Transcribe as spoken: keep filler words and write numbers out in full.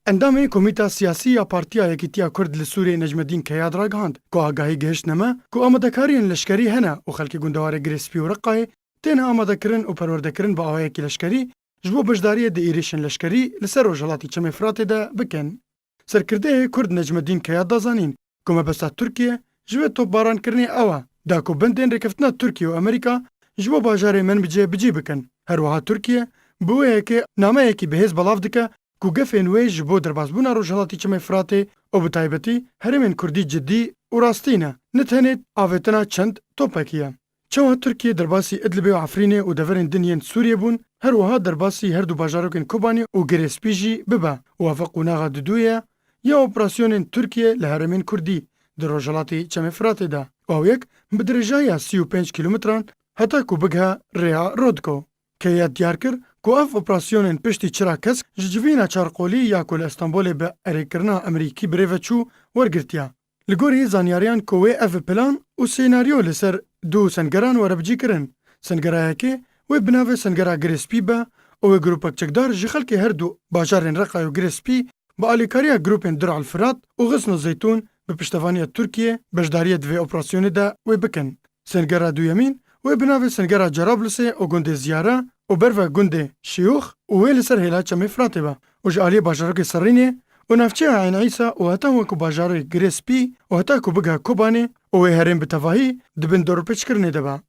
Endamê Komîta Siyasî ya Partiya Yekîtiya Kurd li Sûriyê Necmedîn Keyad ragihand ku agahî gihiştine me ku amadekariyên leşkerî hene û xelkê gundewarê Girê Spî û Reqayê têne amadekirin û perwerdekirin bi awayekî leşkerî ji bo beşdariyê di êrîşên leşkerî li ser rojhilatî Çemê Firatê de bikin. Serkirdeyê Kurd Necmedîn Keyad da zanîn ku mebesta Tirkiye ji vê topbarankirinê ew e, da ku bendên rêkeftina Tirkiye û Amerîka ji bo bajarê Menbicê bi cî bikin. Her wiha Tirkiye bi wê yekê nameyekî bi hêz belav dike ku gefên wê ji bo derbasbûna rojhilatî Çemê Firatê û bi taybetî herêmên Kurdî cidî û rastî ne, ne tenê avêtina çend topekî ye. Çawa Tirkiye derbasî Idlibê û Efrînê û deverên din yên Sûriyê bûn, her wiha derbasî her du bajarokên Kobanê û Girê Spî jî bibe û ev qonaxa didû ye ya operasyonên Tirkiye li herêmên Kurdî di rojhilatê Çemê Firatê de û ew yek bi dirêjahiya sî û pênc kîlometran heta ku bigihe rêya Rodko. Keyad diyar kir ku ev operasyonên piştî çira kesk ji civîna çarqolî ya ku li Stenbolê bi erêkirina Amerîkî bi rê ve çû wergirtiye. Li gorî zanyariyan ku wê ev plan û senaryo li ser du sengeran were bicîkirin. Sengera yekê wê bi navê Sengera Girê Spî be û wê grûpek çekdar ji xelkê her du bajarên Reqay û Girê Spî bi alîkariya grûpên Dir'al Firat û Xisno Zeytûn bi piştevaniya Tirkiye beşdariyê di vê operasyonê de wê bikin. Sengera duyemîn wê bi navê Sengera Cerablusê û gundê Ziyara û berve gundê Şiyûx û wê li ser hêla Çemê Firatê be û ji aliyê bajarokê Serînê û navçeya Eyn Îsa û heta wek ku bajarê Girê Spî û heta ku bigihe Kobanê û wê herêm bi tevahî di bin dorpêçkirinê de be.